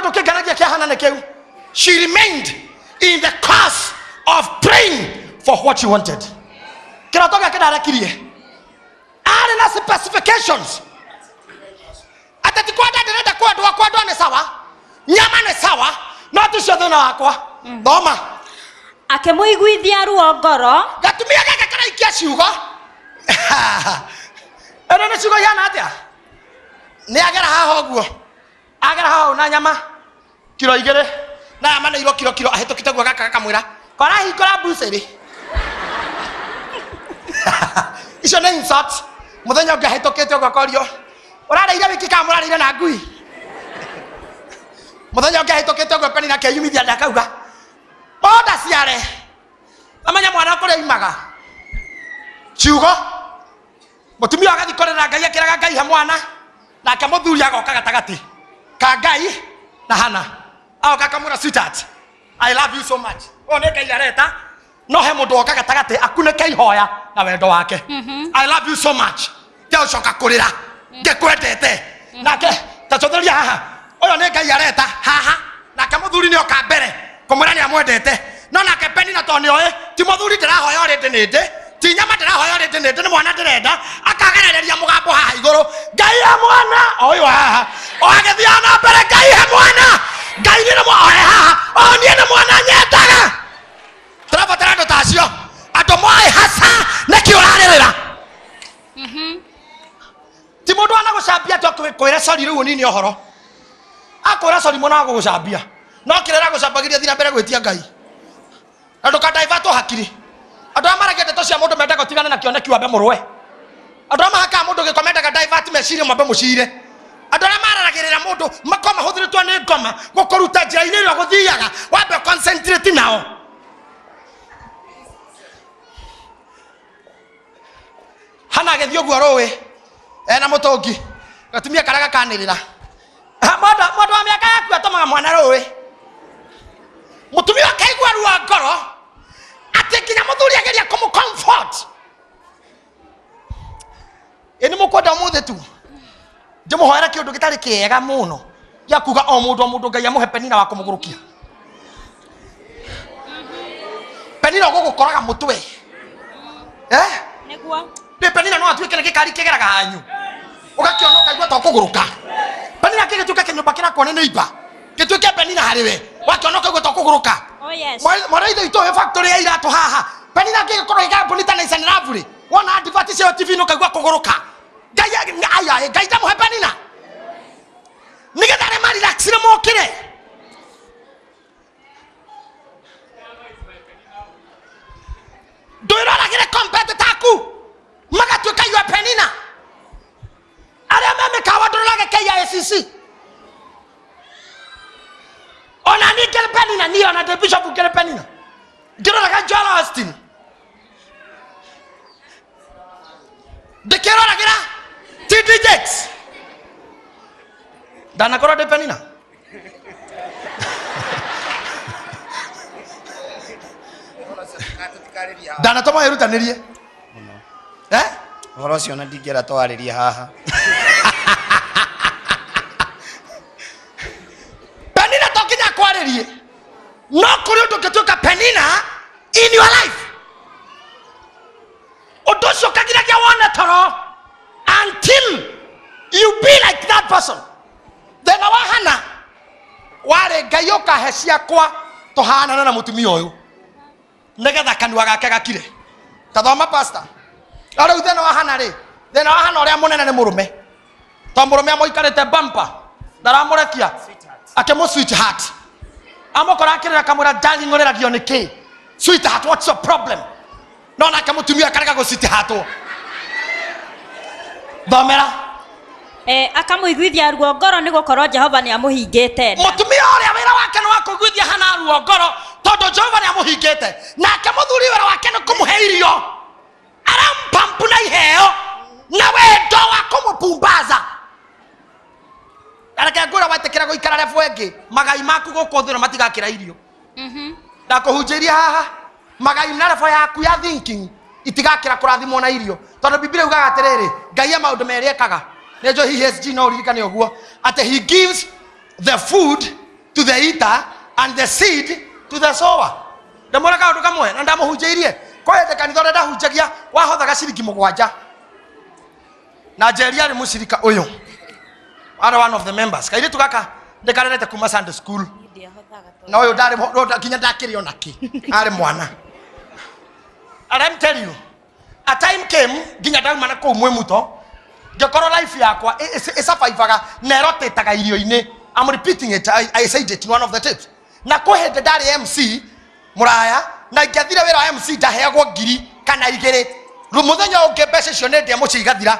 Kĩũndũ kĩngenagia kĩa Hana nĩ kĩu. She remained in the course of praying for what she wanted. Kĩroto gĩake ndarekirie. Arĩ na specifications. Atĩ ti kwenda ndĩrenda kwendwo, kwendwo nĩ sawa, nyama nĩ sawa, no ti cio thĩna wakwa. Thoma. Akĩmũiguithia ruo ngoro. Gatumia gaka karaikia ciugo. Ĩno nĩ ciugo ihana atĩa? Nĩ agera haha ũguo. Agera haha ũũ na nyama kiro 2 na nyama nĩ iro kiro kiro ahĩtũkĩte guo gaka gakamwĩra korahingũra mbucĩrĩ. Icio nĩ insult. Mũthenya ũngĩ ahĩtũkĩte ũguo akorio ũrarĩire wiki kana mũrarĩire na ngui. Mũthenya ũngĩ ahĩtũkĩte ũguo Penina akeyumithia nda akauga bonda ciare amenya mwana kũrĩa imaga ciugo. Mũtumia agathiĩ kũrĩra Ngai akĩraga Ngai he mwana, nake mũthuri agoka gatagatĩ ka Ngai na Hana agoka akamwĩra sweetheart I love you so much. Ũyũ nĩ Ngai areta no he mũndũ woka gatagatĩ akunĩke ihoya na wendo wake. I love you so much. Ndiagũcoka kũrĩra ngĩkwendete. Nake ta cũthĩrĩria haha, ũyũ nĩ Ngai areta haha, nake mũthuri nĩ oka mbere kũmwĩra nĩ amwendete, no nake Penina tondũ nĩ oĩ ti mũthuri ndĩrahoya ũrĩ ndĩ nĩ ndĩ, ti nyama ndĩrahoya ũrĩ ndĩ nĩ ndĩ, nĩ mwana ndĩrenda, akagerereria mũgambo haha igũrũ Ngai he mwana ũyũ haha, o agĩthiaga na mbere Ngai he mwana, Ngai niĩ nĩ oe haha, o niĩ nĩ mwana nyendaga. Tũrabatara andũ ta acio, andũ moĩ haca nĩkĩ ũrarĩrĩra. Ti mũndũ wana gũcambia atĩ kwĩra sorry rĩu ũnini ũhoro. Akwĩra sorry mũno agũgũcambia. No kĩrĩa aragũcambagĩria thiĩ na mbere gwĩtia Ngai. Na ndũkadaivatwo hakiri. Andũ arĩa maragia ndeto cia mũndũ mendaga ũtigane na kĩoneki wambe mũrũe. Andũ arĩa mahakaga mũndũ gĩko mendaga divert meciria mwambe mũcire. Andũ arĩa mararagĩrĩra mũndũ makorwo mahũthĩrĩtwo nĩ ngoma gũkũruta njĩra-inĩ ĩrĩa ũgũthiaga wambe concentrate nao. Hana agĩthiĩ ũguo rũĩ ena mũtũngi, gatumia karĩa gakanĩrĩra. Mũndũ wa mĩaka yaku atũmaga mwana rũĩ. Mũtumia akaigua ruo ngoro atĩ nginya mũthuri ageria kũmũ comfort. Ĩ nĩ mũkwenda ũmũthĩ tu ndĩmũhoere kĩũndũ gĩtarĩ kĩega mũno gĩa kuga o mũndũ o mũndũ Ngai amũhe Penina wa kũmũgũrũkia. Penina ũgũgũkoraga mũtwe. Nĩguo. Nĩ Penina no atuĩke nĩ gĩkari kĩgeraga hanyu ũgakĩona ũkaigua ta ũkũgũrũka. Penina kĩgĩtuĩka kĩnyũmba kĩrakwo nĩ neighbor gĩtuĩke Penina harĩ we wakĩona ũkaigua ta ũkũgũrũka. Oh yes. Mwana ithe witũ wĩ factory ya iratũ haha Penina kĩgĩkorwo gĩ kambuni ta Nissan Ravuli wona advert cio TV-inĩ ũkaigua kũgũrũka. Ngai aya Ngai ndamũhe Penina nĩgetha arĩa marelaxire mokĩre. Ndwĩroragĩre competitor aku magatuĩka your Penina. Arĩa me mĩkawa ndũrorage KICC. Ona niĩ ngĩrĩ Penina, niĩ ona ndĩ bishop ngĩrĩ Penina. Ngĩroraga Joel Austin. Ndĩkĩroragĩra TD Jakes. Ndanakorwo ndĩ Penina. Ndanatũma wĩrutanĩrie. Ũhoro ũcio ona ndingĩenda twarĩrie haha. Penina to nginya akwarĩrie. No kũrĩ ũndũ ũngĩtuĩka Penina in your life. Ũndũ ũcio ũkagiragia wone toro until you be like that person. Thĩna wa Hana warĩ Ngai ũkahe ciakwa tũhanane na mũtumia ũyũ nĩgetha kanua gake gakire. Ta thoma pastor. No rĩu thĩna wa Hana rĩ, thĩna wa Hana ũrĩa mũnene nĩ mũrũme. To mũrũme amũikarĩte bumper ndaramũrekia akĩmũ sweetheart. Amũkora akĩrĩra akamwĩra darling ũrĩragio nĩ kĩ? Sweetheart, what's your problem? No nake mũtumia akarega gũ sweetheartwo. Thomera. Akamũiguithia ruo ngoro nĩ gũkorwo Jehova nĩ amũhingĩte nda. Mũtumia ũrĩa wĩra wake nĩ wa kũiguithia Hana ruo ngoro tondũ Jehova nĩ amũhingĩte. Nake mũthuri wĩra wake nĩ kũmũhe irio. Arampampu na iheo na wendo wa kũmũpumbaza. Reke ngwĩre wetĩkĩra gũikara level ĩngĩ, magai maku gũkũ thĩ matigakĩra irio. Ndakũhunjĩria haha, magai na level yaku ya thinking itigakĩra kũrathimwo na irio. Tondũ Biblia yugaga atĩrĩrĩ, Ngai e maũndũ merĩ ekaga. Nĩ njũĩ hihi SG no ũririkane ũguo, atĩ he gives the food to the eater and the seed to the sower. Ndamwĩra kaũndũ kamwe na ndamũhunjĩirie. Kwĩ hĩndĩ kanitha ũrĩa ndahunjagia wahothaga ciringi 7. Na Njeri arĩ mũcirika ũyũ. Arĩ one of the members. Kairĩtu gaka ndĩkarerete kuma Sunday school. Na ũyũ ndarĩ nginya ndakĩrĩ ona kĩ. Arĩ mwana. And let me tell you, a time came nginya ndauma na kũu Mwĩmuto, ngĩkorwo life yakwa ĩsurvivaga na ĩrotĩtaga irio-inĩ. I'm repeating it, I said it in one of the tapes. Na kwĩ hĩndĩ ndarĩ MC mũraya, na ingĩathire wĩra wa MC ndaheagwo 1,000 kana 2. Rĩu mũthenya ũngĩ mbeca icio nĩ ndĩa mũciĩ igathira.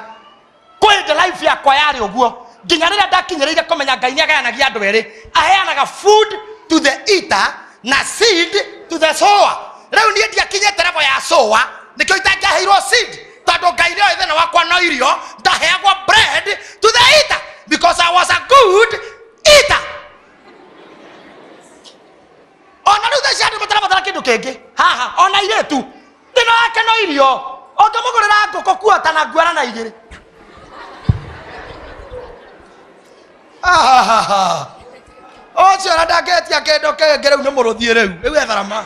Kwĩ hĩndĩ life yakwa yarĩ ũguo, nginya rĩrĩa ndakinyĩrĩire kũmenya Ngai nĩagayanagia andũ erĩ, aheanaga food to the eater na seed to the sower. Rĩu niĩ ndiakinyĩte level ya sower, nĩkĩo itangĩaheirwo seed, tondũ Ngai nĩoĩ thĩna wakwa no irio, ndaheagwo bread to the eater because I was a good eater. Ona rĩu thaa ici andũ matirabatara kĩndũ kĩngĩ haha, ona airĩtu thĩna wake no irio, ũngĩmũgũrĩra ngũkũ kuota na nguara na 2. Ũcio ona ndangĩetia kĩndũ kĩngĩ rĩu nĩ mũrũthiĩ rĩu, rĩu etharama.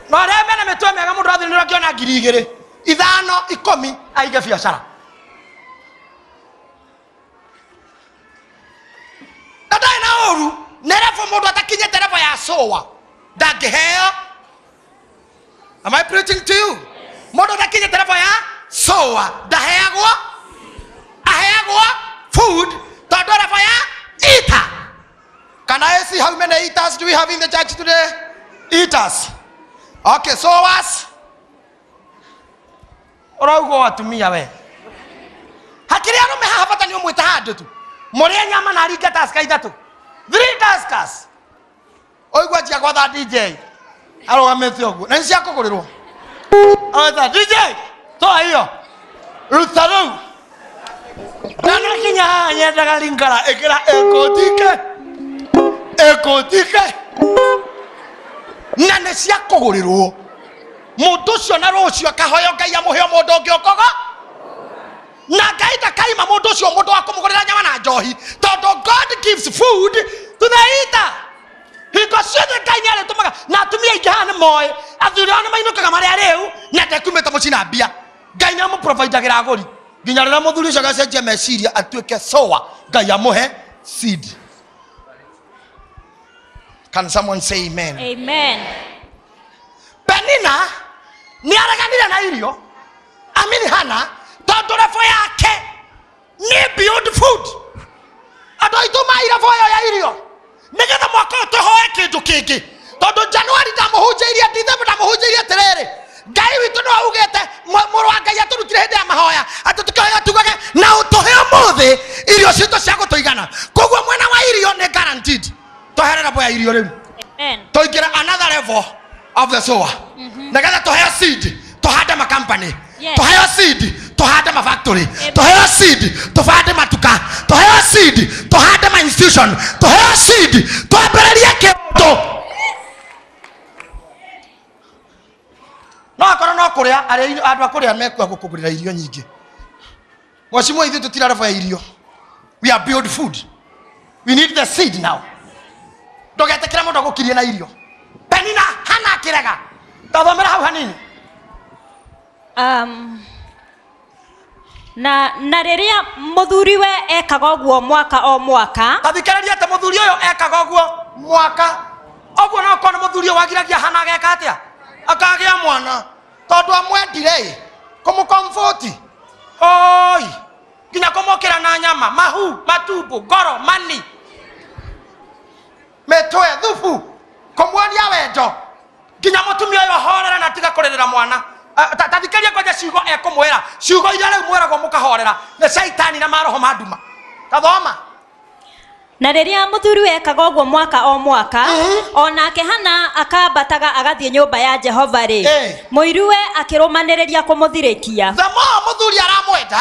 No arĩa mena mĩtwe mĩega mũndũ athĩnĩrwo akĩona 2,000, 5, 10 aige biacara. Na ndarĩ na ũru, nĩ level mũndũ atakinyĩte level ya sower ndangĩheo. Am I preaching to you? Mũndũ atakinyĩte level ya sower ndaheagwo, aheagwo food tondũ level ya eater. Can I see how many eaters do we have in the church today? Eaters. Okay, sowers. Ũraugwo atumia we. Hakĩrĩ arũme haha bata nĩ ũmwĩte handũ tu. Mũrĩe nyama na aringe taska 3. 3 taskas. Ũigua njia gwatha DJ. Arũgamĩte ũguo. Na nĩ cia kũgũrĩrwo. Areta DJ, toa hiyo. Ruta rĩu. Ndanakinya haha nyendaga ringara ĩkĩra ĩkũtike. Ĩkũtike. Na nĩ cia kũgũrĩrwo. Mũndũ ũcio na rũciũ akahoya Ngai amũhe mũndũ ũngĩ ũkogo. Na Ngai ndakaima mũndũ ũcio mũndũ wa kũmũgũrĩra nyama na njohi, tondũ God gives food to the eater. Hingo ciothe Ngai nĩarĩtũmaga, na atumia aingĩ haha nĩ moĩ, athuri ao nĩmainũkaga marĩ arĩu, na ndekumĩte mũciĩ na mbia. Ngai nĩamũprovidagĩra agũri. Nginya rĩrĩa mũthuri ũcio agacenjia meciria atuĩke sower, Ngai amũhe seed. Can someone say amen? Amen. Penina nĩareganire na irio, amini Hana, tondũ level yake nĩ beyond food. Andũ aitũ maire level ĩyo ya irio nĩgetha mwaka ũyũ tũhoe kĩndũ kĩngĩ, tondũ January ndamũhunjĩirie, December ndamũhunjĩirie atĩrĩrĩ, Ngai witũ nĩwe augĩte, mũrũ wa Ngai atũrutire hĩndĩ ya mahoya atĩ tũkĩhoya tugage na ũtũhe ũmũthĩ irio citũ cia gũtũigana. Koguo mwena wa irio nĩ guaranteed. Tũhere level ya irio rĩu. Amen. Tũingĩre another level of the sower. Nĩgetha tũheo seed, tũhande ma company. Yes. Tũheo seed, tũhande ma factory. Tũheo seed, tũbande matuka. Tũheo seed, tũhande ma institution. Tũheo seed, twambĩrĩrie kĩndũ. No akorwo no kũrĩa, arĩa andũ a kũrĩa mekua gũkũgũrĩra irio nyingĩ. Mheshimiwa, ithuĩ tũtira level ya irio. We are build food. We need the seed now. Ndũgetĩkĩre mũndũ agũkirie na irio. Penina Hana akĩrega. Tathomera hau hanini. Na rĩrĩa mũthuriwe ekaga ũguo mwaka o mwaka. Tathikĩrĩria atĩ mũthuri ũyũ ekaga ũguo mwaka. Ũguo no ũkorwo nĩ mũthuri ũyũ wagiragia Hana ageka atĩa? Akagĩa mwana. Tondũ amwendire ĩ, kũmũcomfort. Oi, nginya kũmũkĩra na nyama, mahu, matumbo, ngoro, mani. Mĩtwe, thubu, kũmuonia wendo. Nginya mũtumia ũyũ ahorere na atiga kũrĩrĩra mwana. Tathikĩrĩria kwanja ciugo ekũmwĩra. Ciugo iria rĩu mwĩragwo mũkahorera nĩ caitani na maroho ma nduma. Tathoma. Na rĩrĩa mũthuri ekaga ũguo mwaka o mwaka, onake Hana akambataga agathiĩ nyũmba ya Jehova rĩ, mũiruwe akĩrũmanĩrĩria kũmũthirĩkia. The more mũthuri aramwenda,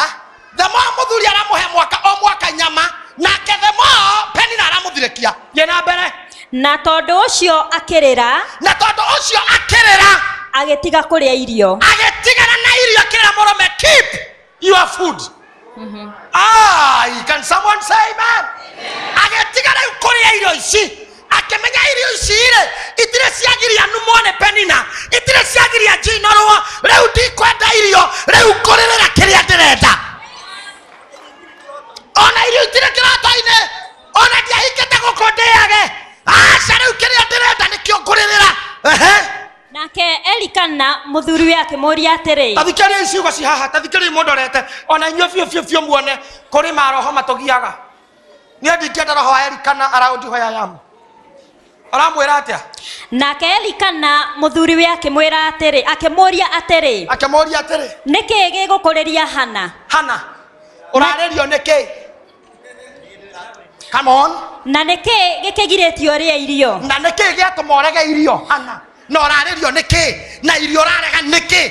the more mũthuri aramũhe mwaka o mwaka nyama, nake the more Penina aramũthirĩkia. Thiĩ na mbere. Na tondũ ũcio akĩrĩra, Na tondũ ũcio akĩrĩra, agĩtiga kũrĩa irio. Agĩtigana na irio akĩrĩra mũrũme, keep your food. Can someone say amen? Agĩtiga rĩu kũrĩa irio ici, akĩmenya irio ici rĩ itirĩ ciagiria numwo nĩ Penina, itirĩ ciagiria njinorwo, rĩu ndikwenda irio, rĩu ngũrĩrĩra kĩrĩa ndĩrenda. Ona irio itirĩ kĩroto-inĩ, ona ndiahingĩte gũkũ ndĩage, aca rĩu kĩrĩa ndĩrenda nĩkĩo ngũrĩrĩra. Nake Elikana mũthuriwe akĩmũũria atĩrĩ, tathikĩrĩria ciugo ci haha, tathikĩrĩria mũndorete, ona inyuĩ biũ biũ biũ muone kũrĩ maroho matũgiaga. Niĩ ndingĩenda roho wa Elikana around where I am. Aramwĩra atĩa? Nake Elikana mũthuriwe akĩmwĩra atĩrĩ, akĩmũũria atĩrĩ, akĩmũũria atĩrĩ, nĩkĩĩ gĩgũkũrĩria Hana? Hana, ũrarĩrio nĩkĩ? Come on. Na nĩkĩĩ gĩkĩgirĩtie ũrĩe irio? Na nĩkĩĩ gĩatũma ũrege irio Hana? Na ũrarĩrio nĩkĩ? Na irio ũrarega nĩkĩ?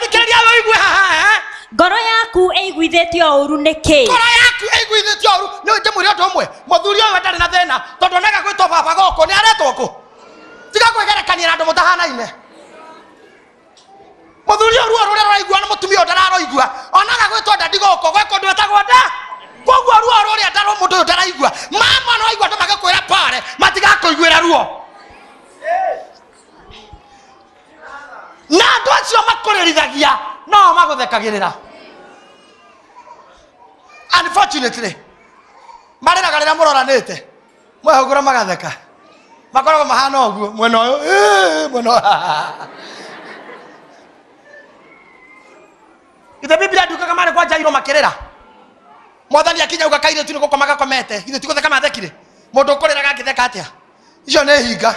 Thikĩrĩria ũigue haha. Ngoro yaku ĩiguithĩtio ũru nĩkĩ? Ngoro yaku ĩiguithĩtio ũru. Nĩ ndĩmwĩre ũndũ ũmwe, mũthuri ũyũ ndarĩ na thĩna tondũ onaga gwĩtwo baba gũkũ nĩ aretwo kũ? Tiga kwĩgerekania na andũ mũtahanaine. Mũthuri ũyũ ruo rũrĩa rũraigua na mũtumia ũyũ ndararoigua, onaga gwĩtwo ndadi gũkũ, gwĩ kũndũ wĩtagwo nda. Koguo ruo rũrĩa ndarũ mũndũ ũyũ ndaraigua, mama no aigua andũ magĩkwĩra pare, matigakũiguĩra ruo. Na andũ acio makũrĩrithagia no magũthekagĩrĩra. Unfortunately, marĩraga rĩrĩa mũroranĩte, mwehũgũra magatheka, makoragwo mahana ũguo, mwena ũyũ, mwena ũyũ. Ithe Biblia ndiugaga marĩ kwa Jairo makĩrĩra. Mwathani akinya auga kairĩtu nĩ gũkoma gakomete, ithe ti gũtheka mathekire. Mũndũ ũkũrĩraga angĩtheka atĩa? Icio nĩ hinga.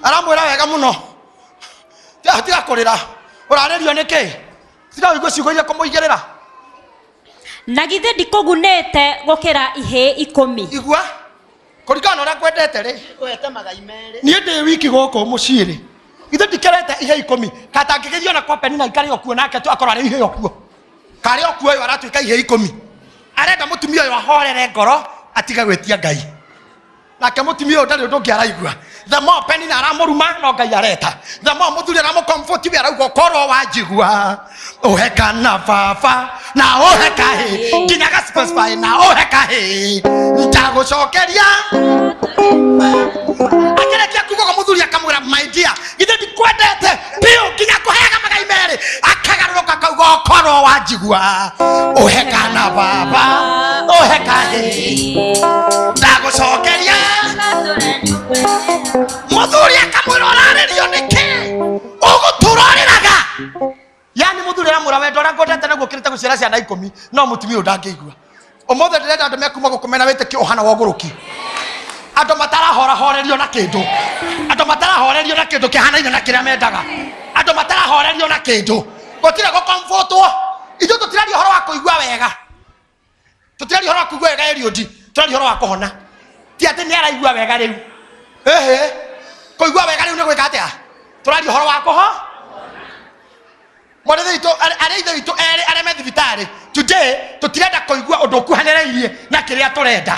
Aramwĩra wega mũno, tiga kũrĩra, ũrarĩrio nĩkĩ? Tiga ũigue ciugo iria kũmũigĩrĩra. Na githĩ ndikũgunĩte gũkĩra ihĩĩ 10? Igua, kũringana na ũrĩa ngwendete rĩ, Ngũhete magai merĩ. Niĩ ndĩ wiki gũkũ mũciĩ rĩ, githĩ ndikĩrete ihĩĩ 10? Katangĩgĩthiĩ ona kwa Penina ikare o kuo nake tu akorwo arĩ ihĩĩ o kuo. Karĩ o kuo ũyũ aratuĩka ihĩĩ 10. Arenda mũtumia ũyũ ahorere ngoro atige gwĩtia Ngai. Nake mũtumia ũyũ ndarĩ ũndũ ũngĩ araigua. The more Penina aramũruma no Ngai areta. The more mũthuri aramũcomfort we arauga korwo wanjigua ũhe kana baba na ũhe kahĩ, nginya ga specify na ũhe kahĩ ndagũcokeria. Akĩrĩkia kuuga ũguo mũthuri akamwĩra my dear, githĩ ndikwendete biũ nginya kũheaga magai merĩ. Akagarũrũka akauga korwo wanjigua ũhe kana baba ũhe kahĩ ndagũcokeria. Mũthuri akamwĩra ũrarĩrio nĩkĩ? Ũgũtũra ũrĩraga. Yani mũthuri aramwĩra wendo ũrĩa ngwendete naguo ũkĩrĩte gũciara ciana 10, no mũtumia ũyũ ndangĩigua. Ũmũthĩ ndĩrenda andũ mekuma gũkũ mena wĩtĩkio ũhana wa ũgũrũki. Andũ matarahorahorerio na kĩndũ, andũ matarahorerio na kĩndũ kĩhanaine na kĩrĩa mendaga, andũ matarahorerio na kĩndũ. Gũtirĩ gũkomfotwo. Ithuĩ tũtiraria ũhoro wa kũigua wega, tũtiraria ũhoro wa kũigua wega Eliud, tũraria ũhoro wa kũhona. Ti atĩ nĩ araigua wega rĩu. Ehe, kũigua wega rĩu nĩ gwĩka atĩa? Tũraria ũhoro wa kũho. Mwarĩ witũ, arĩa ithe witũ erĩ arĩa me thibitarĩ today, tũtirenda kũigua ũndũ ũkuhanĩrĩirie na kĩrĩa tũrenda.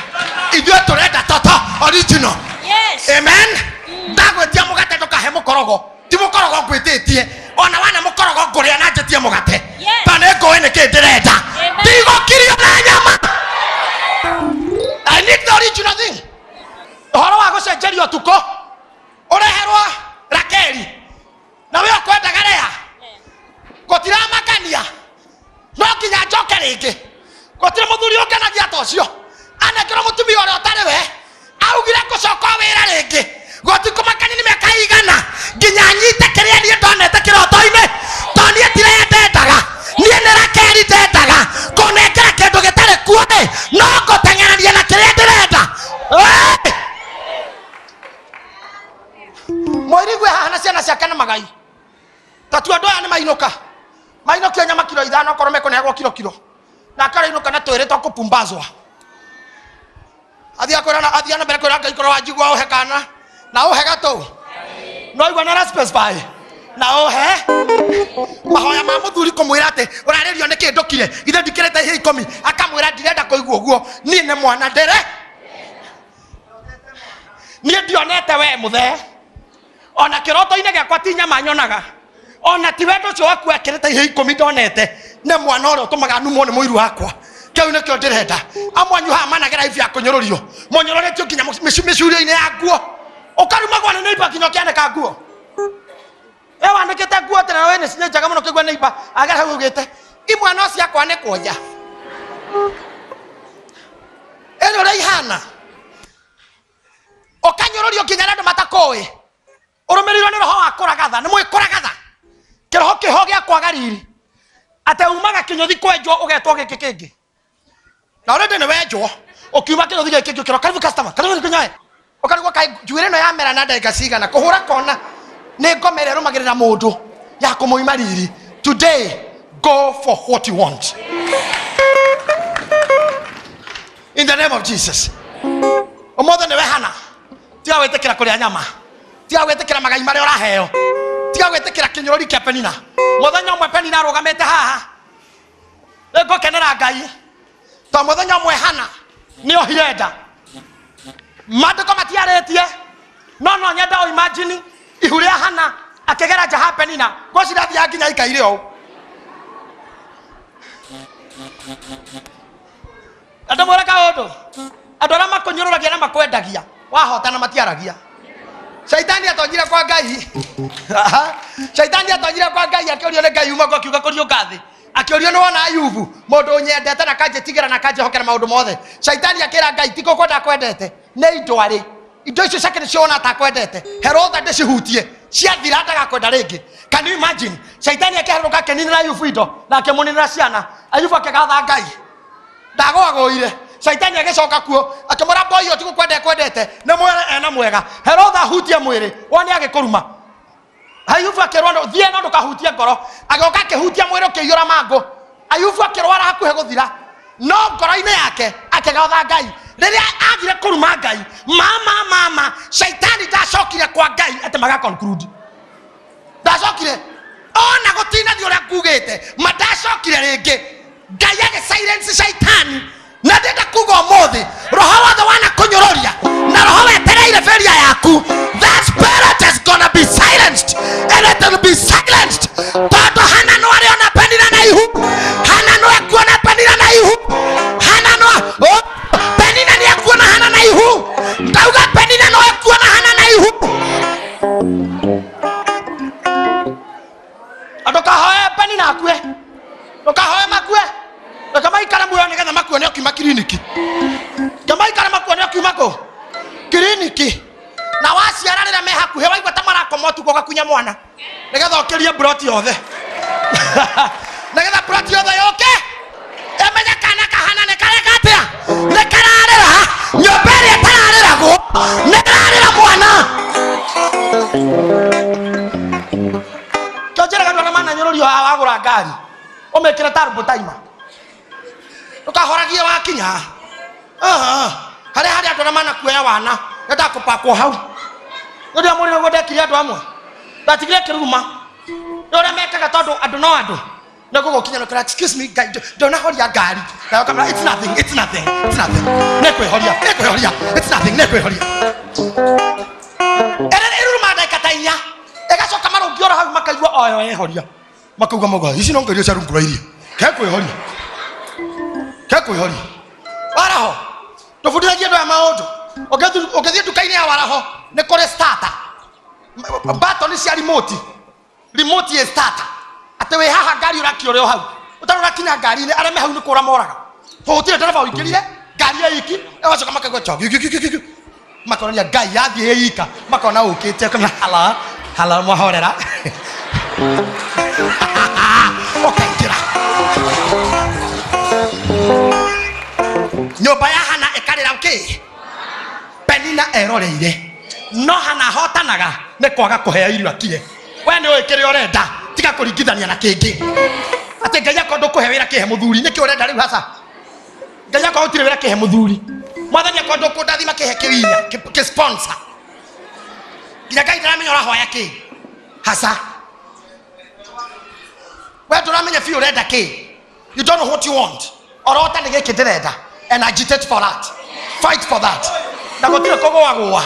Ithuĩ tũrenda toto original. Yes. Amen. Ndagwĩtia mũgate ndũkahe mũkorogo, ti mũkorogo ngwĩtĩtie, ona wana mũkorogo ngũrĩa na njĩtie mũgate. Yes. Ta nĩ ngũĩ nĩkĩ ndĩrenda. Amen. Ndigũkirio na nyama. I need the original thing. Ũhoro wa gũcenjerio ũtukũ ũreherwo Rakeli na we ũkwendaga Lea, gũtiramakania, no nginya njoke rĩngĩ. Gũtirĩ mũthuri ũngenagia ta ũcio. Anengerwo mũtumia ũrĩa ũtarĩ we, augire ngũcoka wĩra rĩngĩ. Gũtikũmakania nĩ mĩaka igana nginya nyite kĩrĩa niĩ ndonete kĩroto-inĩ, tondũ niĩ ti Lea ndendaga, niĩ nĩ Rakeli ndendaga. Kũnengera kĩndũ gĩtarĩ kuo rĩ, no ngũteng'erania na kĩrĩa ndĩrenda. Mũirigwe haha na ciana ciake na magai. Ta tu andũ aya nĩ mainũka, mainũkio nyama kiro 5 okorwo mekũneagwo kiro kiro, nake arainũka na twĩrĩ twa kũpumbazwa. Athiĩ akwĩra na athiĩ na mbere kwĩra Ngai korwo wanjigua ũhe kana na ũhe gatũ. No igua nĩ ara specify na ũhe. Mahoya ma mũthuri kũmwĩra atĩ ũrarĩrio nĩkĩ ndũkire, ithe ndikĩrĩte ihĩĩ 10, akamwĩra ndirenda kũigua ũguo, niĩ nĩ mwana ndĩre, niĩ ndionete we mũthee, ona kĩroto-inĩ gĩakwa ti nyama nyonaga, ona ti wendo ũcio waku wekĩrĩte ihĩĩ 10 ndonete, nĩ mwana ũrĩa ũtũmaga numwo nĩ mũiru wakwa. Kĩu nĩkĩo ndĩrenda. Amwe anyu haha managera ibu ya kũnyũrũrio. Mũnyũrũrĩtio nginya mĩcurio-inĩ ya nguo. Ũkarumagwo nĩ neighbor nginya ũkĩanĩka nguo. Wandĩkĩte nguo tene na we nĩ njega mũno kĩgua neighbor agera hau augĩte imwe no ciakwa nĩ kuonja. Ĩno ũrĩa ihana. Ũkanyũrũrio nginya andũ matakũĩ. Ũrũmĩrĩirwo nĩ roho wa kũragatha, nĩ mũĩ kũragatha. Kĩroho kĩho gĩa kwaga riri. Ate umaga kĩnyũthi kwenjwo ũgetwo gĩkĩ kĩngĩ. Na already nĩ wenjwo, ũkiuma kĩnyũthi gĩkĩ kĩngĩ ũkĩrwo karibu customer, karibu kĩnyoe. Ũkarigwo kaĩ njuĩrĩ ĩno yamera na ndagĩka cigana, kũhũra kona nĩ ngoma ĩrĩa ĩrũmagĩrĩra mũndũ ya kũmũima riri. Today, go for what you want. In the name of Jesus. Ũmũthĩ nĩwe Hana. Tiga gwĩtĩkĩra kũrĩa nyama. Tiga gwĩtĩkĩra magai marĩa ũraheo. Tiga gwĩtĩkĩra kĩnyũrũri kĩa Penina. Mũthenya ũmwe Penina arũgamĩte haha. Nĩngũkenera Ngai. To mũthenya ũmwe Hana nĩ ohire nda. Maandĩko matiarĩtie. No no nyenda o imagine ihu rĩa Hana akĩgera nja ha Penina. Ngwĩciria athiaga nginya aikaire ũũ. Andũ mwĩre kaũndũ. Andũ arĩa makũnyũrũragia na makwendagia wahotana matiaragia. Shaitani atonyire kwa Ngai. Shaitani atonyire kwa Ngai akĩũrio nĩ Ngai uma akiuga kũriũka thĩ. Akĩũrio nĩ wona Ayubu mũndũ ũnyendete na kanjĩtigĩra na kanjĩhokera maũndũ mothe. Shaitani akĩra Ngai ti gũkwenda akwendete nĩ indo arĩ. Indo icio ciake nĩcio wona atakwendete. Herotha ndĩcihutie. Ciathira ndagakwenda rĩngĩ. Can you imagine? Shaitani akĩharũrũka akĩninĩra Ayubu indo na akĩmũninĩra ciana. Ayubu akĩgatha Ngai. Ndagũagũire. Shaitani agĩcoka kuo akĩmwĩra boy ũyũ ti gũkwenda ekwendete nĩ mwere ena mwega. Herotha ahutie mwĩrĩ wone agĩkũruma. Ayubu akĩrwo no thiĩ no ndũkahutie ngoro. Agĩũka akĩhutia mwĩrĩ ũkĩiyũra mangũ. Ayubu akĩrwara hakuhĩ gũthira. No ngoro-inĩ yake akĩgatha Ngai. Rĩrĩa agire kũruma Ngai, mama Shaitani ndacokire kwa Ngai atĩ maga conclude. Ndacokire ona gũtinathiĩ ũrĩa ngugĩte, ma ndacokire rĩngĩ. Ngai agĩ silence Shaitani. Na ndenda kuga ũmũthĩ roho wothe wanakũnyũrũria na roho wetereire failure yaku, that spirit is gonna be silenced and it will be silenced. Tondũ Hana no arĩ ona Penina na ihu. Hana no ekuona Penina na ihu. Hana no Penina nĩ ekuona Hana na ihu. Ndauga Penina no ekuona Hana na ihu. Ndũkahoe Penina akue. Ndũkahoe makue. Reke maikare muoyo nĩgetha makuone ũkiuma kiriniki. Reke maikare makuone ũkiuma kũ? Kiriniki. Na waciara rĩrĩa me hakuhĩ waigua ta marakoma ũtukũ ũgakunya mwana. Nĩgetha ũkĩrie broti yothe. Nĩgetha broti yothe yũke. Ĩmenye kana kahana nĩ kareka atĩa? Nĩ kararĩra. Nyũmba ĩrĩa ĩtararĩragwo nĩ ĩrarĩra mwana. Kĩo njĩraga andũ arĩa mananyũrũrio haha wagũra ngari. Ũmĩkĩre turbo timer. Ndũkahoragie wakinya. Harĩa harĩ andũ arĩa manakuoya wana nyendaga kũpakwo hau. Nĩ ũndũ wa mũrĩo ũguo ndekire andũ amwe. Ndatigire kĩruma. Nĩ ũrĩa mekaga tondũ andũ no andũ. Nĩ gũgũkinya na ũkĩra, excuse me, Ngai, ndonahoria ngari. Nayo ũkamwĩra, it's nothing, it's nothing, it's nothing. Nĩ kwĩhoria, nĩ kwĩhoria, it's nothing, nĩ kwĩhoria. Ĩruruma ndagĩka ta inya. Ĩgacoka marũngi oro hau makaigua oyo yehoria. Makauga mauga, ici no ngari cia rungu rwa iria. Ke kwĩhoria. Ke kwĩhoria. Waraho. Tũbundithagie andũ aya maũndũ. Ũngĩthiĩ nduka-inĩ ya waraho nĩ kũrĩ starter. Button cia remote. Remote ĩ starter. Atĩ wĩ haha ngari ũrakia ũrĩ o hau. Ũtarĩ ũrakinya ngari-inĩ, arĩa me hau nĩ kũra moraga. Tũgũtirĩ ndereba ũingĩrire, ngari ĩ iki, ĩgacoka makaigua chok, gĩ, gĩ, gĩ, gĩ. Makonania Ngai yathiĩ ĩ ika, makona ũkĩte, makona hala, hala mwahorera. Ũkaingĩra. Nyũmba ya Hana ĩkarĩra kĩ? Penina eroreire. No Hana ahotanaga nĩ kwaga kũheo irio akire. We nĩ ũĩ kĩrĩa ũrenda, tiga kũringithania na kĩngĩ. Atĩ Ngai akorwo ndũkũhe wĩra kĩhe mũthuri, nĩkĩ ũrenda rĩu haca? Ngai akorwo gũtirĩ wĩra kĩhe mũthuri. Mwathani akorwo ndũkũndathima kĩhe kĩwinya, kĩ sponsor. Nginya Ngai ndaramenya ũrahoya kĩ. Haca. We ndũramenya biũ ũrenda kĩ. You don't know what you want. Orota nĩ gĩkĩ ndĩrenda. And agitate for that. Fight for that. Na gũtirĩ kũgũagũa.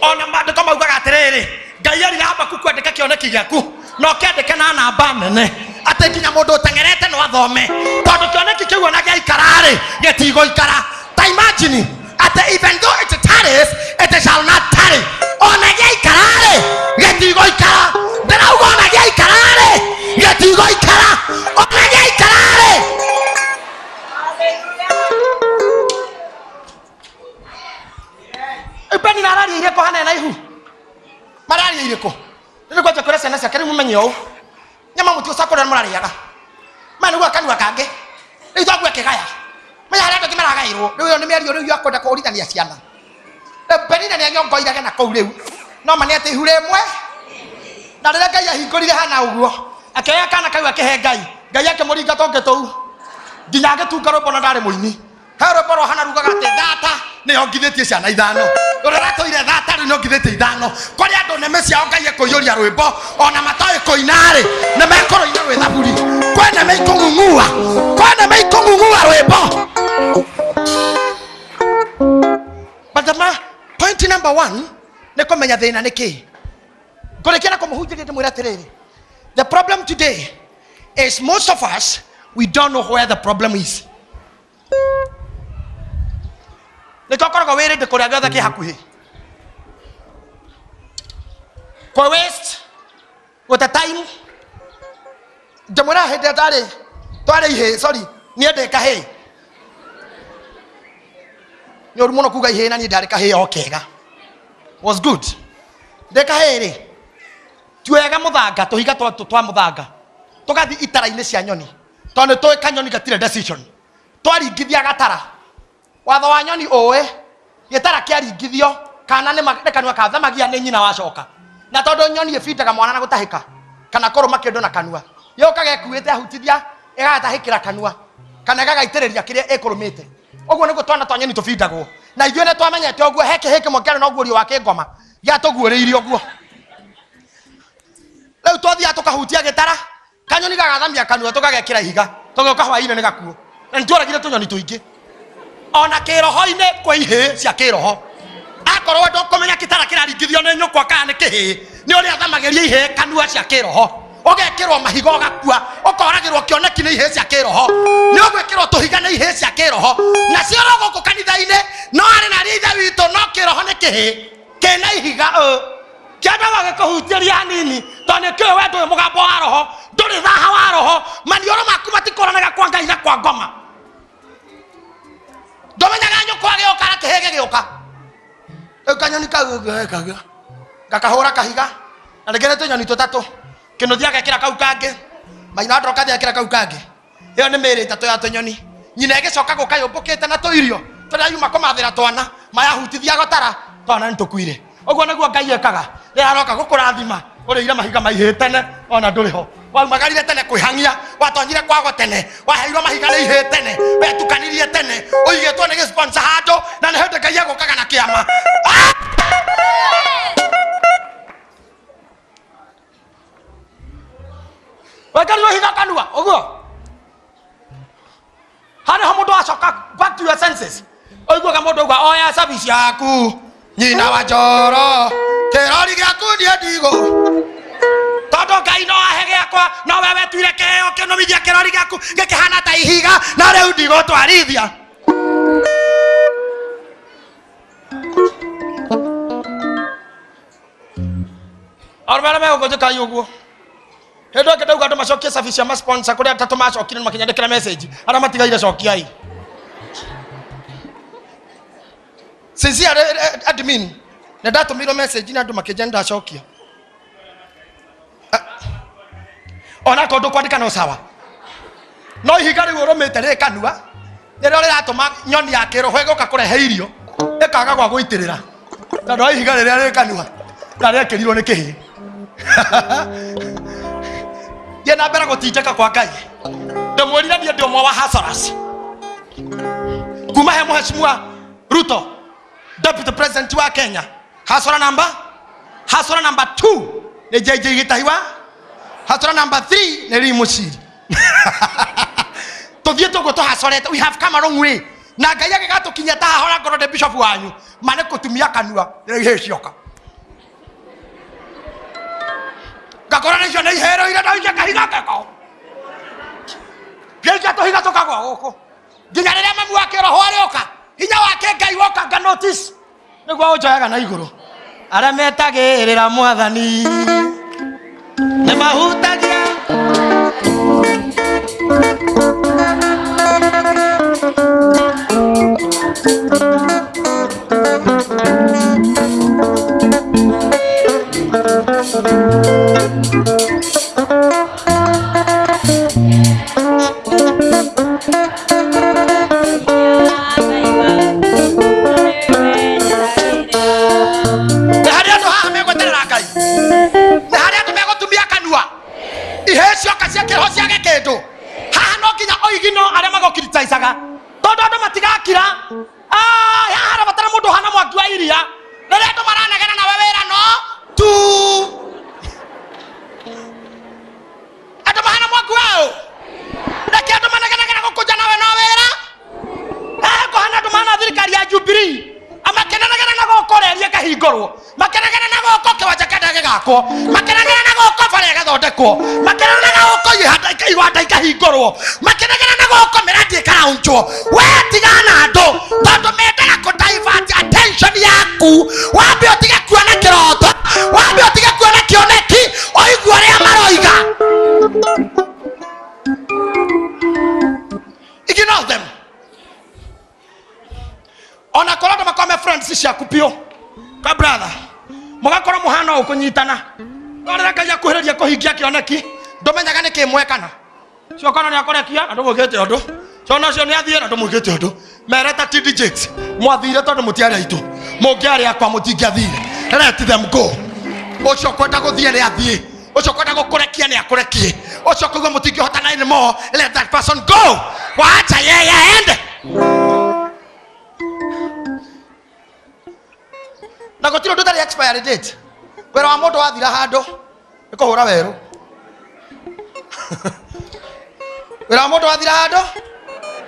Ona maandĩko maugaga atĩrĩrĩ, Ngai erire Habakuku andĩka kĩoneki gĩaku na ũkĩandĩke na namba nene. Atĩ Atĩ nginya mũndũ ũteng'erete no athome. Tondũ kĩoneki kĩu ona gĩaikara-rĩ, gĩtigũikara. Ta imagine atĩ even though it tarries, it shall not tarry. Ona gĩaikara-rĩ, gĩtigũikara. Ndĩrauga ona gĩaikara-rĩ, gĩtigũikara. Ona gĩaikara-rĩ. Penina araria irĩkũ hana na ihu? Mararia irĩkũ? Rĩu kwanja kwĩra ciana ciake rĩu mũmenye ũũ. Nyama mũtiũca kũrĩa mũrarĩaga. Maya nĩguo kanua kangĩ. Rĩu twague kĩgaya. Menya harĩa andũ angĩ maragaĩrwo. Rĩu ĩyo nĩ mĩario rĩu ya kwenda kũũrithania ciana. Rĩu Penina nĩanyongoirage na kũu rĩu. No ma nĩ atĩ ihu rĩmwe. Na rĩrĩa Ngai ahingũrire hana ũguo, akĩoya kana kau akĩhe Ngai. Ngai akĩmũringa tũngĩ tũu. Nginya agĩtunga rwĩmbo na ndarĩ mũini. He rwĩmbo rwa Hana rugaga atĩ thata nĩyongithĩtie ciana ithano. Ũrĩa ũratũire thata rĩu nĩongithĩtie ithano. Kũrĩ andũ nĩmĩ ciao Ngai ekũiyũria rwĩmbo ona matoĩ kũina-rĩ, nĩmekũrũina rwĩ thaburi. Kwĩ nĩmĩ ikũng'ung'ua, kwĩ nĩmĩ ikũng'ung'ua rwĩmbo. But the point number one nĩ kũmenya thĩna nĩ kĩĩ. Ngũrĩkia na kũmũhunjĩria ndĩmwĩre atĩrĩrĩ, the problem today is most of us, we don't know where the problem is. Nĩkĩo ũkoragwo wĩrĩte kũrĩa gĩothe kĩ hakuhĩ. Kũ waste gũte time. Ndĩmwĩra hĩndĩ ĩrĩa twarĩ ihĩĩ, sorry, niĩ ndĩ kahĩĩ. Nĩ ũru mũno kuga ihĩĩ na niĩ ndarĩ kahĩĩ o kega. Was good. Ndĩ kahĩĩ rĩ, tuoyaga mũthanga, tũhiga twa mũthanga, tũgathiĩ itara-inĩ cia nyoni. Tondũ nĩ tũĩ kanyoni gatirĩ decision. Twaringithia gatara. Watho wa nyoni ũĩ, gĩtara kĩaringithio, kana nĩ kanua kathamagia nĩ nyina wacoka. Na tondũ nyoni ĩbindaga mwana na gũtahĩka, kana kũrũma kĩndũ na kanua. Yũkaga ĩkuĩte ahutithia, ĩgagatahĩkĩra kanua, kana ĩgagaitĩrĩria kĩrĩa ĩkũrũmĩte. Ũguo nĩguo twana twa nyoni tũbindagwo. Na ithuĩ nĩ twamenyete ũguo, he kĩhĩ kĩmwe kĩarĩ na ũguũrio wa kĩngoma, gĩatũguũrĩirie ũguo. Rĩu twathiaga tũkahutia gĩtara, kanyoni gagathamia kanua tũgagekĩra ihiga, tũgĩũka hwaĩ-inĩ nĩ gakuo. Na nĩtworagire tũnyoni tũingĩ. Ona kĩroho-inĩ kwĩ ihĩĩ cia kĩroho. Akorwo ndũkũmenya gĩtara kĩraringithio nĩ nyũkwa kana nĩ kĩhĩĩ, nĩ ũrĩa athamagĩria ihĩĩ kanua cia kĩroho. Ũgekĩrwo mahiga ũgakua, ũkoragĩrwo kĩoneki nĩ ihĩĩ cia kĩroho. Nĩ ũgwĩkĩrwo tũhiga nĩ ihĩĩ cia kĩroho. Nacio oro gũkũ kanitha-inĩ, no arĩ na arĩa ithe witũ, no kĩroho nĩ kĩhĩĩ kĩna ihiga ũ. Kĩendaga gĩkũhutĩria hanini, tondũ nĩ kĩũĩ we ndũrĩ mũgambo wa roho, ndũrĩ thaha wa roho, maniũrũ maku matikũranaga kwa Ngai na kwa ngoma. Ndũmenyaga nyũkwa agĩũka na kĩhĩĩ gĩgĩũka. Rĩu kanyoni kau gekaga, gakahũra kahiga, na rĩngĩ nĩ tũnyoni tũtatũ. Kĩnũthia agekĩra kau kangĩ, Maina ndoka agekĩra kau kangĩ. Ĩyo nĩ mĩĩrĩ ĩtatũ ya tũnyoni. Nyina ĩgĩcoka gũka yũmbũkĩte na tũirio tũrĩa yuma kũmathĩra twana, mayahutithia gotara, twana nĩ tũkuire. Ũguo nĩguo Ngai ekaga. Rĩrĩa aroka gũkũrathima, ũrĩire mahiga maihĩĩ tene, ona ndũrĩ ho. Waumagarire tene kwĩhang'ia, watonyire kwago tene, waheirwo mahiga nĩ ihĩĩ tene, wetukanirie tene, ũigĩtwo nĩ gĩsponsor handũ, na nĩ hĩndĩ Ngai egũkaga na kĩama. Wekĩrirwo ihiga kanua, ũguo? Harĩ ho mũndũ acoka back to your senses. Ũiguaga mũndũ auga, oya cabi ciaku, nyina wa njoro, kĩrori gĩaku niĩ ndigũ. Tondũ Ngai no ahe gĩakwa, no we wetuire kĩheo kĩnũmithia kĩrori gĩaku gĩkĩhana ta ihiga, na rĩu ndigũtwarithia. Arũme arĩa megũkũnjĩka ũguo. Hĩndĩ ĩngĩ ndauga andũ macokie cabi cia masponsor kũrĩa atatũ macokire makĩnyandĩkĩra message, arĩa matigaire cokiai. Sincere admin, nĩ ndatũmĩirwo message na andũ makĩnjĩra nĩ ndacokia. Ona akorwo ndũkwandĩka no sawa. No ihiga rĩu ũrũmĩte rĩ kanua, nĩrĩo rĩratũma nyoni ya kĩroho ĩgũka kũrehe irio, ĩkaga gwa gũitĩrĩra. Tondũ wa ihiga rĩrĩa rĩ kanua, na rĩekĩrirwo nĩ kĩhĩĩ. Thiĩ na mbere gũtindĩka kwa Ngai. Ndĩmwĩrire niĩ ndĩ ũmwe wa hustlers. Kuma he Mheshimiwa Ruto, Deputy President wa Kenya. Hustler number 2 nĩ JJ Gĩtahiwa. Hustler number 3 nĩ Lee Muchiri. Tũthiĩte ũguo tũhacorete, we have come a long way. Na Ngai agĩgatũkinyia ta haha ona ngorwo ndĩ bishop wanyu, ma nĩ kũtumia kanua, rĩu ihĩĩ cioka. Ngakora nĩcio nĩ ihĩrĩire na iria kahiga keko. Ngĩikia tũhiga tũkagwa gũkũ. Nginya rĩrĩa mami wake roho arĩũka, hinya wake Ngai woka nga notice. Nĩguo ũnjoyaga na igũrũ. Arĩa metagĩrĩra mwathani nĩ mahutagia. Nĩ harĩ andũ haha megweterera Ngai. Nĩ harĩ andũ megũtumia kanua. Iheo cioka cia kĩroho ciage kĩndũ. Haha no nginya oigino arĩa magũkiritaicaga. Tondũ andũ matigakira. Haha harabatara mũndũ ũhana mwaki wa iria. Rĩrĩa andũ maranegena nawe wĩra no tu. Andũ mahana mwaki wa ũ? Reke andũ manegenagena gũkũnja nawe no wĩra. Haha kũhana andũ mahana thirikari ya Jubilee. Makenanagana na gũkũ reri ĩkahingũrwo, makenagana na gũkũ kĩwanja kĩa ndege gĩgakwo, makenagana na gũkũ bara ĩgathondekwo, makenagana na gũkũ iwanda ikahingũrwo, makenagana na gũkũ mĩradi ĩkaraunjwo. We tigana na andũ tondũ mendaga kũ divert attention yaku. Wambe ũtige kuona kĩroto, wambe ũtige kuona kĩoneki, ũigue ũrĩa maroiga. Ignore them. Ona korwo andũ makorwo me friends ciaku biũ ka brother, mũgakorwo mũhana ũũ kũnyitana, no rĩrĩa Ngai akuhĩrĩria kũhingia kĩoneki ndũmenyaga nĩ kĩ mwekana. Ciokana nĩ akũrekia na ndũmwĩkĩte ũndũ, ciona ũcio nĩ athiĩ na ndũmwĩkĩte ũndũ. Mereta TD Jakes, mwathire tondũ mũtiarĩ aitũ, mũngĩarĩ akwa mũtingĩathire. Let them go. Ũcio ũkwenda gũthiĩ nĩ athiĩ, ũcio ũkwenda gũkũrekia nĩ akũrekie, ũcio ũkũigua mũtingĩhotana anymore, let that person go. Wacha yeye aende. Na gũtirĩ ũndũ ũtarĩ expiry date. Wĩra wa mũndũ wathira handũ nĩ kũhũra werũ. Wĩra wa mũndũ wathira handũ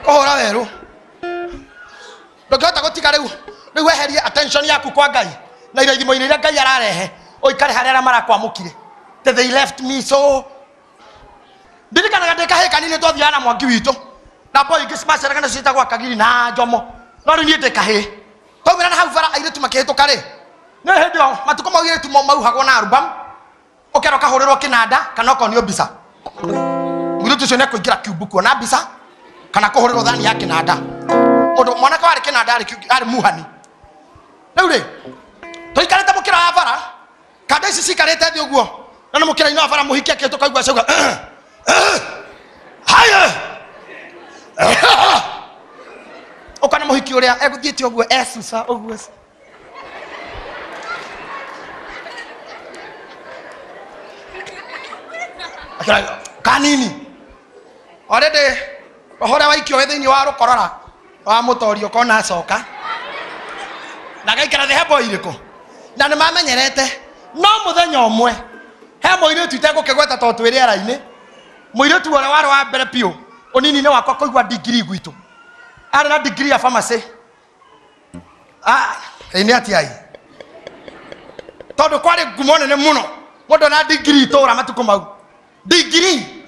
kũhũra werũ. Ndũngĩhota gũtiga rĩu, rĩu weherie attention yaku kwa Ngai na irathimo-inĩ iria Ngai ararehe, ũikare harĩa arĩa marakwamũkire. They left me so. Ndirikanaga ndĩ kahĩĩ kanini twathiaga na mwangi witũ na boy ingĩ maceraga nacio ciĩtagwo Akagiri na Njomo, no rĩu niĩ ndĩ kahĩĩ. Twaumĩra na hau bara airĩtu makĩhĩtũka rĩ, nĩ hĩndĩ ĩyo matukũ mau airĩtu mauhagwo na album, ũkerwo ũkahũrĩrwo kĩnanda kana ũkonio mbica. Mũirĩtu ũcio nĩekũingĩra kiumbu kuona mbica kana kũhũrĩrwo thani ya kĩnanda. Mũndũ mwanake warĩ kĩnanda arĩ muhani. Rĩu rĩ, tũikarĩte mũkĩra wa bara, kanda ici cikarĩte thĩ ũguo, na nĩ mũkĩra-inĩ wa bara mũhiki akĩhĩtũka aigua ciauga, haya. Ũkona mũhiki ũrĩa egũthiĩte ũguo ecuca ũguo. Akĩra kanini. Already roho ũrĩa waikio wĩ thĩinĩ wa rũkorora wa mũtorio ũkona acoka. Na agaikara thĩ he boy irĩkũ. Na nĩ mamenyerete. No mũthenya ũmwe he mũirĩtu itegũkĩgweta tondũ twĩ rĩera-inĩ. Mũirĩtu ũrĩa warĩ wa mbere biũ ũnini-inĩ wakwa kũigua degree gwitũ. Arĩ na degree ya pharmacy. Ĩ nĩ atĩa ĩ? Tondũ kwarĩ ngumo nene mũno mũndũ na degree itũra matukũ mau. Degree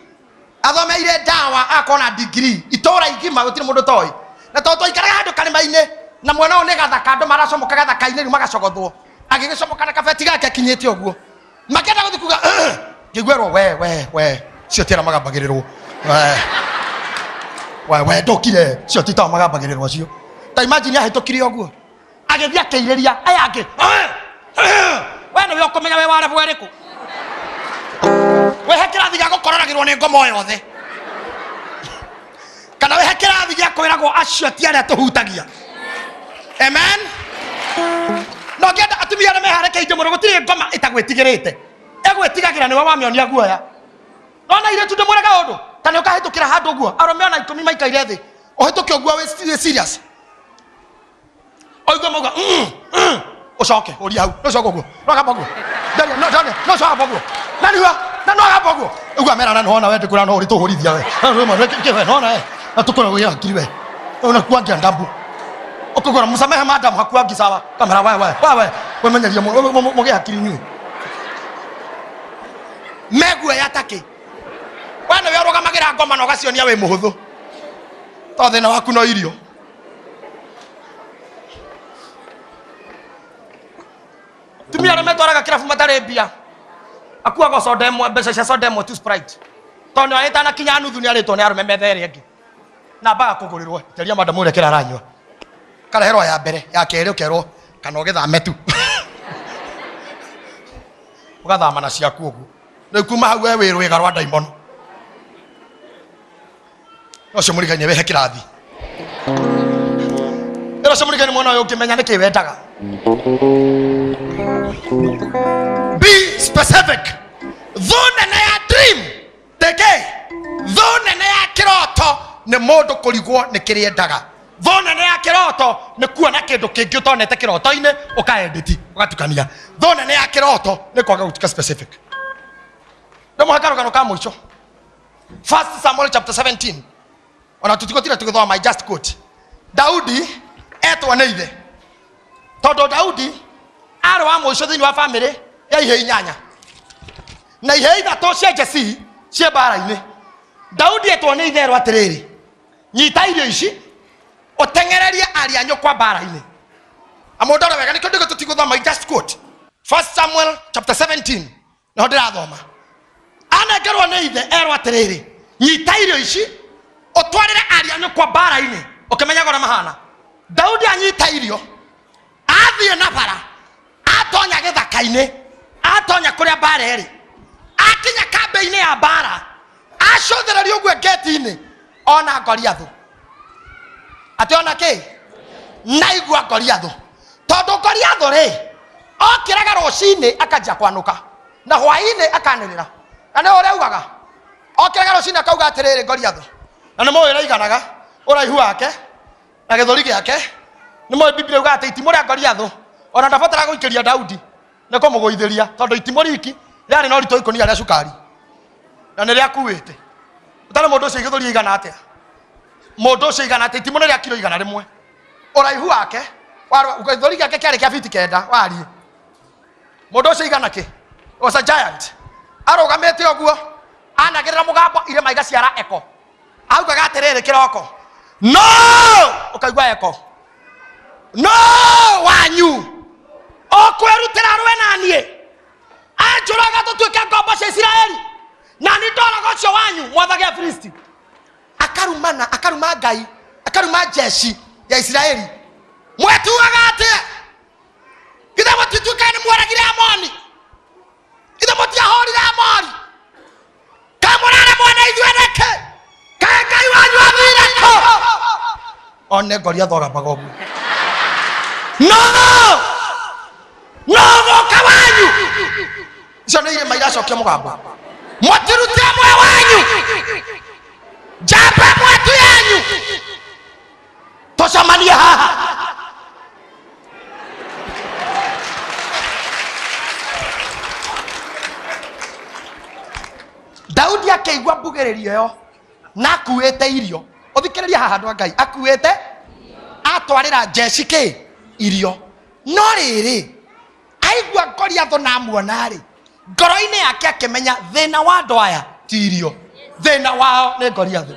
athomeire ndawa akona degree itũra igima gũtirĩ mũndũ toĩ. Na tondũ twaikaraga handũ karĩma-inĩ na mwena ũyũ nĩ gathaka, andũ maracomoka gathaka-inĩ rĩu magacogothwo. Agĩgĩcomoka na kabeti gake akinyĩte ũguo. Makĩenda gũthiĩ kuga, ngĩiguerwo we we we cio ti arĩa magambagĩrĩrwo. We we we ndũkire, cio ti tao magambagĩrĩrwo acio. Ta imagine ahĩtũkire ũguo. Agĩthiĩ akĩirĩria aya angĩ. We nĩwe ũkũmenya we wa level ĩrĩkũ. Wehe kĩrathi gĩa gũkororagĩrwo nĩ ngoma o yothe. Kana wehe kĩrathi gĩa kwĩragwo acio ti arĩa tũhutagia. Amen. No ngĩenda atumia arĩa meharĩkĩirie mũno gũtirĩ ngoma ĩtagwĩtigĩrĩte. Ĩgwĩtigagĩra nĩwe wamĩonia guoya. Nona irĩtu ndĩmwĩre kaũndũ, ta nĩ ũkahĩtũkĩra handũ ũguo, arũme ona 10 maikaire thĩ, ũhĩtũke ũguo wĩ serious. Ũigue mauga, ũcoke ũrie hau, no ũcoke ũguo, no agamba ũguo. Ndaria, no, ndaria, no ũcoke agamba ũguo. Na nĩguo, na no agamba ũguo. Ũguo amera na nĩwona we ndĩkwĩra no ũrĩtũhũrithia we. Na nĩwona we, kĩ we, nĩwona we. Na tũkũra wĩ hakiri we. Unakuangia ndambu. Ũkũgũra msamehe madam hakuangi sawa. Kamera we we, we we. We menyeria mũgĩe hakiri inyuĩ. Meguoya takĩ. We nĩwe ũrũgamagĩra Ũgekĩra ngoma na ũgacionia wĩ mũhũthũ. To thĩna waku no irio. Tumia arĩa metwaraga kĩrabu matarĩ mbia. Akuaga soda ĩmwe, mbeca cia soda ĩmwe tu Sprite. Tondũ nĩ ĩtanakinya nuthu nĩ arĩtwo nĩ arũme metha ĩrĩa ĩngĩ. Na ambaga kũgũrĩrwo, teria madamu ũrĩa kĩrĩa aranyua. Kareherwo ya mbere, ya kerĩ ũkerwo kana ũgĩthame tu. Ũgathama na ciaku ũguo. Rĩu kuma hau we wĩ rwĩga rwa ndaimono. Ũcio mũrigainie wehe kĩrathi. Ĩro ũcio mũrigainie mwena ũyũ ũngĩmenya nĩkĩ wendaga. Be specific. Thũ nene ya dream teke. Thũ nene ya kĩroto nĩ mũndũ kũrigwo nĩ kĩrĩa endaga. Thũ nene ya kĩroto nĩ kuona kĩndũ kĩngĩ ũtonete kĩroto-inĩ ũkaenditi ũgatukania. Thũ nene ya kĩroto nĩ kwaga gũtuĩka specific. Ndĩmũhe karũgano ka mũico. 1 Samuel chapter 17. Ona tũtigũtira tũgĩthoma, I just quote. Daudi etwo nĩ ithe. Tondũ Daudi arĩ wa mũico thĩinĩ wa famĩlĩ ya ihĩĩ inyanya. Na ihĩĩ ithatũ cia Jesse ciĩ mbara-inĩ. Daudi etwo nĩ ithe erwo atĩrĩrĩ, nyita irio ici ũteng'ererie ariũ a nyũkwa mbara-inĩ. Amũndore wega nĩkĩo ndĩgũ tũtigũthoma, I just quote. 1 Samuel chapter 17 nĩho ndĩrathoma. Anengerwo nĩ ithe erwo atĩrĩrĩ, nyita irio ici ũtwarĩre ariũ a nyũkwa mbara-inĩ ũkĩmenyaga ũrĩa mahana. Daudi anyita irio athiĩ na bara, atonya gĩthaka-inĩ, atonya kũrĩa mbara ĩrĩ, akinya kambĩ-inĩ ya mbara, acũthĩrĩria ũguo ngeti-inĩ, ona Goliathũ. Atĩ ona kĩ? Naigua Goliathũ. Tondũ Goliathũ rĩ, okĩraga rũcinĩ akanjia kwanũka, na hwaĩ-inĩ akanĩrĩra. Na nĩ ũrĩa augaga? Okĩraga rũcinĩ akauga atĩrĩrĩ Goliathũ. Na nĩ mũĩ ũrĩa ũraihu wake na gĩthũri gĩake. Nĩ mũĩ Biblia yugaga atĩ itimũ rĩa Goliathũ ona ndabataraga gũikĩria Daudi nĩ kũmũgũithĩria, tondũ itimũ riki rĩarĩ na ũritũ ikũnia rĩa cukari na nĩ rĩakuĩte. Ũtarĩ mũndũ ũcio gĩthũri igana atĩa? Mũndũ ũcio igana atĩa? Itimũ nĩ rĩa kiro 100. Ũraihu wake gĩthũri gĩake kĩarĩ kĩa fiti 9 wariĩ. Mũndũ ũcio igana kĩ? Was a giant. Arũgamĩte ũguo anagĩrĩra mũgambo irĩma igaciara eko. Augaga atĩrĩrĩ kĩroko, no ũkaigua eko, no wanyu ũkwĩrutĩra rwe na niĩ anjũraga tũtuĩke ngombo cia Isiraeli, na nĩ ndoraga ũcio wanyu mwathage Afilisti. Akarumana, akaruma Ngai, akaruma jeshi ya Isiraeli. Mwetuaga atĩa? Githĩ mũtituĩkaga nĩ mworagire Amoni? Githĩ mũtiahũrire Amori? Kaĩ mũraremwo nĩ ithuĩ nĩkĩ? Kaĩ Ngai wanyu athire kũ? One Goliathũ agambaga ũguo. No! No gũka wanyu! Icio nĩ irĩma iracokia mũgambo. Mũtirute ĩmwe wanyu! Njamba ĩmwe tu yanyu! Tũcemanie haha. Daudi akĩigua mbugĩrĩrio ĩyo na akuĩte irio. Ũthikĩrĩria haha andũ a Ngai, akuĩte atwarĩra jeshi kĩ? Irio. No rĩrĩ, aigua Goliathũ na amuona rĩ, ngoro-inĩ yake akĩmenya thĩna wa andũ aya ti irio, thĩna wao nĩ Goliathũ.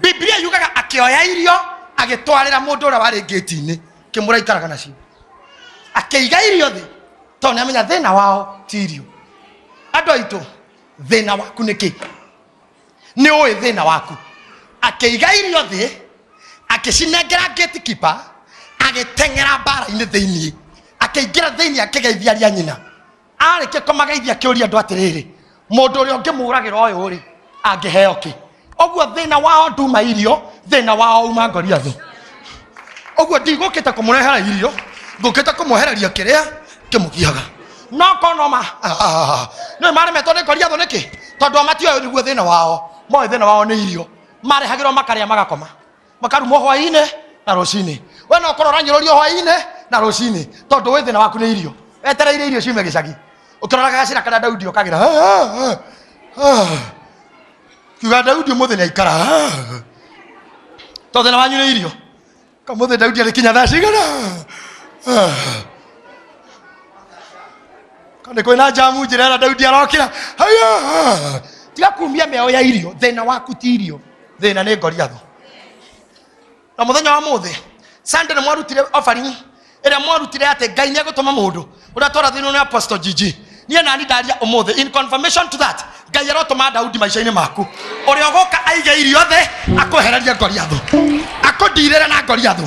Biblia yugaga akĩoya irio agĩtwarĩra mũndũ ũrĩa warĩ ngĩti-inĩ, kĩmũra ikaraga nacio. Akĩiga irio thĩ tondũ nĩamenya thĩna wao ti irio. Andũ aitũ, thĩna waku nĩ kĩ? Nĩ ũĩ thĩna waku. Akĩiga irio thĩ, akĩcinengera gatekeeper, agĩteng'era mbara-inĩ thĩinĩ, akĩingĩra thĩinĩ akĩgeithia arĩa nyina. Arĩkia kũmageithia akĩũria andũ atĩrĩrĩ, mũndũ ũrĩa ũngĩmũragĩra ũyũ rĩ, angĩheo kĩ? Ũguo thĩna wao nduma irio, thĩna wao uma Goliathũ. Ũguo ndigũkĩte kũmũrehera irio, ngũkĩte kũmwehereria kĩrĩa kĩmũgiaga. No kono ma nĩ maremetwo nĩ Goliathũ nĩkĩ? Tondũ o matioĩ nĩguo thĩna wao, moĩ thĩna wao nĩ irio. Marehagĩrwo makarĩa magakoma, makarumwo hwaĩ-inĩ na rũcinĩ. We no ũkorwo ũranyũrũrio hwaĩ-inĩ na rũcinĩ tondũ wĩ thĩna waku nĩ irio. Wetereire irio ciume gĩcagi. Ũkĩroraga gacĩra karĩa Daudi okagĩra, kiuga Daudi ũmũthĩ nĩ aikara, tondũ thĩna wanyu nĩ irio. Kamũthĩ Daudi arĩkinya thaa cigana? Kana kwĩna njamu njĩra ĩrĩa Daudi arokĩra. Haya! Tiga kumia mĩao ya irio. Thĩna waku ti irio, thĩna nĩ Goliath. Na mũthenya wa mũthĩ Sunday nĩ mwarutire offering ĩrĩa mwarutire atĩ Ngai nĩ egũtũma mũndũ ũrĩa twarathirwo nĩ Apostle Gigi. Niĩ nani ndaria ũmũthĩ in confirmation to that, Ngai arotũma Daudi maica-inĩ maku ũrĩa ũgũka aige irio thĩ akwehererie Goliath, akũndirĩre na Goliath,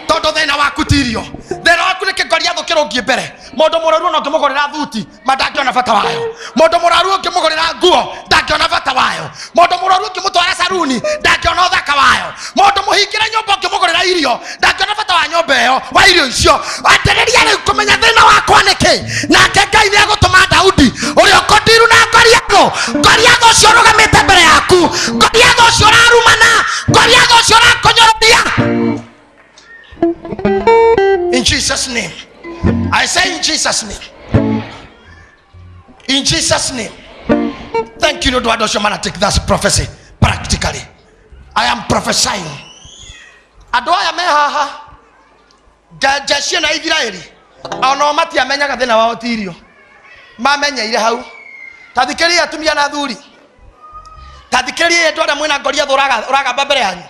tondũ thĩna waku ti irio. Thĩna waku nĩ kĩ Goliath kĩrũngiĩ mbere. Mũndũ mũrwaru ona ũngĩmũgũrĩra thuti ma ndangĩona bata wayo. Mũndũ mũrwaru ũngĩmũgũrĩra nguo ndangĩona bata wayo. Mũndũ mũrwaru ũngĩmũtwara saruni ndangĩona ũthaka wayo. Mũndũ mũhingĩre nyũmba ũngĩmũgũrĩra irio ndangĩona bata wa nyũmba ĩyo wa irio icio. Ambĩrĩria rĩu kũmenya thĩna wakwa nĩ kĩ, nake Ngai nĩ egũtũma Daudi ũrĩa ũkũndiru na Goliath. Goliath ũcio ũrũgamĩte mbere yaku, Goliath ũcio ũrarumana, Goliath ũcio ũrakũnyũrũria. In Jesus' name. I say in Jesus' name. In Jesus' name. Thank you, Lord. Take that prophecy practically. I am prophesying. Andũ aya me haha jeshi na Isiraeli ona matiamenyaga thĩna wao ti irio, mamenyeire hau. Ta thikĩrĩria atumia na athuri, ta thikĩrĩria andũ arĩa mwĩna Goliath ũragamba mbere yanyu.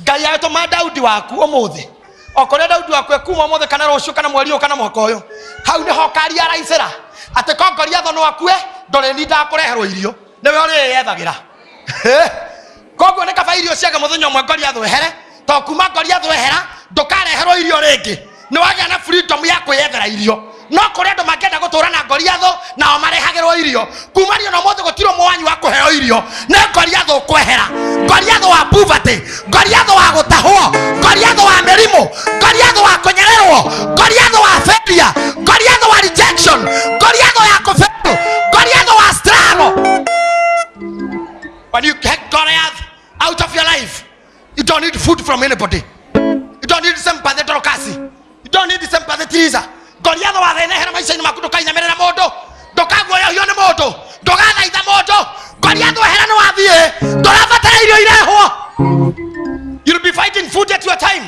Ngai agĩtũma Daudi waku ũmũthĩ, okorwo Daudi waku ekuma ũmũthĩ kana rũciũ kana mweri ũyũ kana mwaka ũyũ, hau nĩho ũkaria araicĩra atĩ ko Goliath no akue ndũrĩnindaga kũreherwo irio, nĩwe ũrĩyethagĩra. Koguo nĩ kaba irio ciage mũthenya ũmwe Goliath ehere, to kuma Goliath ehera ndũkareherwo irio rĩngĩ. Nĩ wagĩa na freedom ya kwĩyethera irio. No kũrĩ andũ mangĩenda gũtũra na Goliath nao marehagĩrwo irio. Kuma rio na ũmũthĩ gũtirĩ ũmwe wanyu wa kũheo irio, nĩ Goliath ũkwehera. Goliath wa poverty, Goliath wa gũtahwo, Goliath wa mĩrimũ, Goliath wa kũnyererwo, Goliath wa failure, Goliath wa rejection, Goliath ya kũfail, Goliath wa struggle. When you get Goliath out of your life, you don't need food from anybody. You don't need sympathy Dorcas. You don't need sympathy Teresa. Goliath wa thĩna ehera maica-inĩ maku, ndũkainamĩrĩra mũndũ, ndũkaguoyohio nĩ mũndũ, ndũgathaitha mũndũ. Goliath ehera nĩ wathiĩ, ndũrabatara irio irehwo. You'll be fighting food at your time.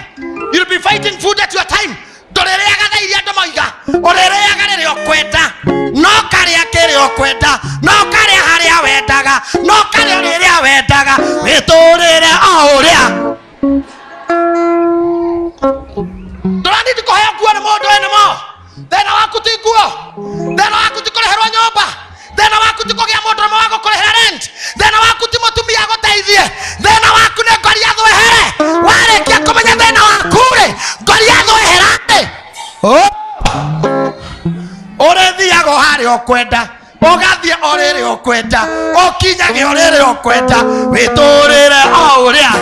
You'll be fighting food at your time. Ndũrĩrĩaga tha iria andũ moiga, ũrĩrĩaga rĩrĩa ũkwenda, no karĩa kĩrĩa ũkwenda, no karĩa harĩa wendaga, no karĩa rĩrĩa wendaga, wĩtũrĩre o ũrĩa. Ndũranindi kũheo nguo nĩ mũndũ anymore. Thĩna waku ti nguo, thĩna waku ti kũrĩhĩrwo nyũmba, thĩna waku ti kũgĩa mũndũ ũmwe wa gũkũrĩhĩra rent, thĩna waku ti mũtumia agũteithie, thĩna waku nĩ Goliath ehere. Warĩkia kũmenya thĩna waku rĩ, Goliath ehera rĩ, ũrĩthiaga o harĩa ũkwenda, ũgathiĩ o rĩrĩa ũkwenda, ũkinyage o rĩrĩa ũkwenda, wĩtũrĩre o ũrĩa.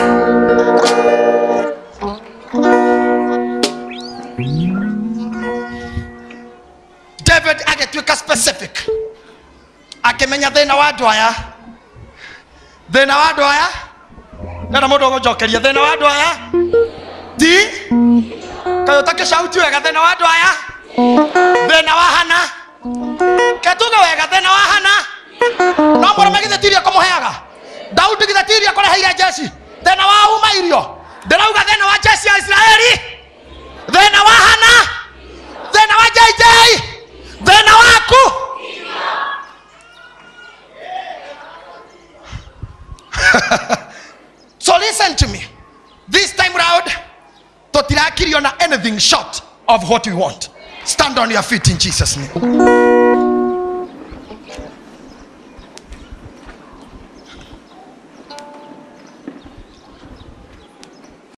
David agĩtuĩka specific, akĩmenya thĩna wa andũ aya, thĩna wa andũ aya ndena mũndũ ũgũnjokeria thĩna wa andũ aya ti kaĩ ũtakĩcauti wega, thĩna wa andũ aya, thĩna wa Hana, ketuge wega, thĩna wa Hana no mũrũme githĩ ti irio kũmũheaga, Daudi githĩ ti irio kũreheire jeshi, thĩna wa uma irio, ndĩrauga thĩna wa jeshi ya Isiraeli, thĩna wa Hana, thĩna wa JJ, thĩna waku. So listen to me. This time round, tũtirakirio na anything short of what we want. Stand on your feet in Jesus' name.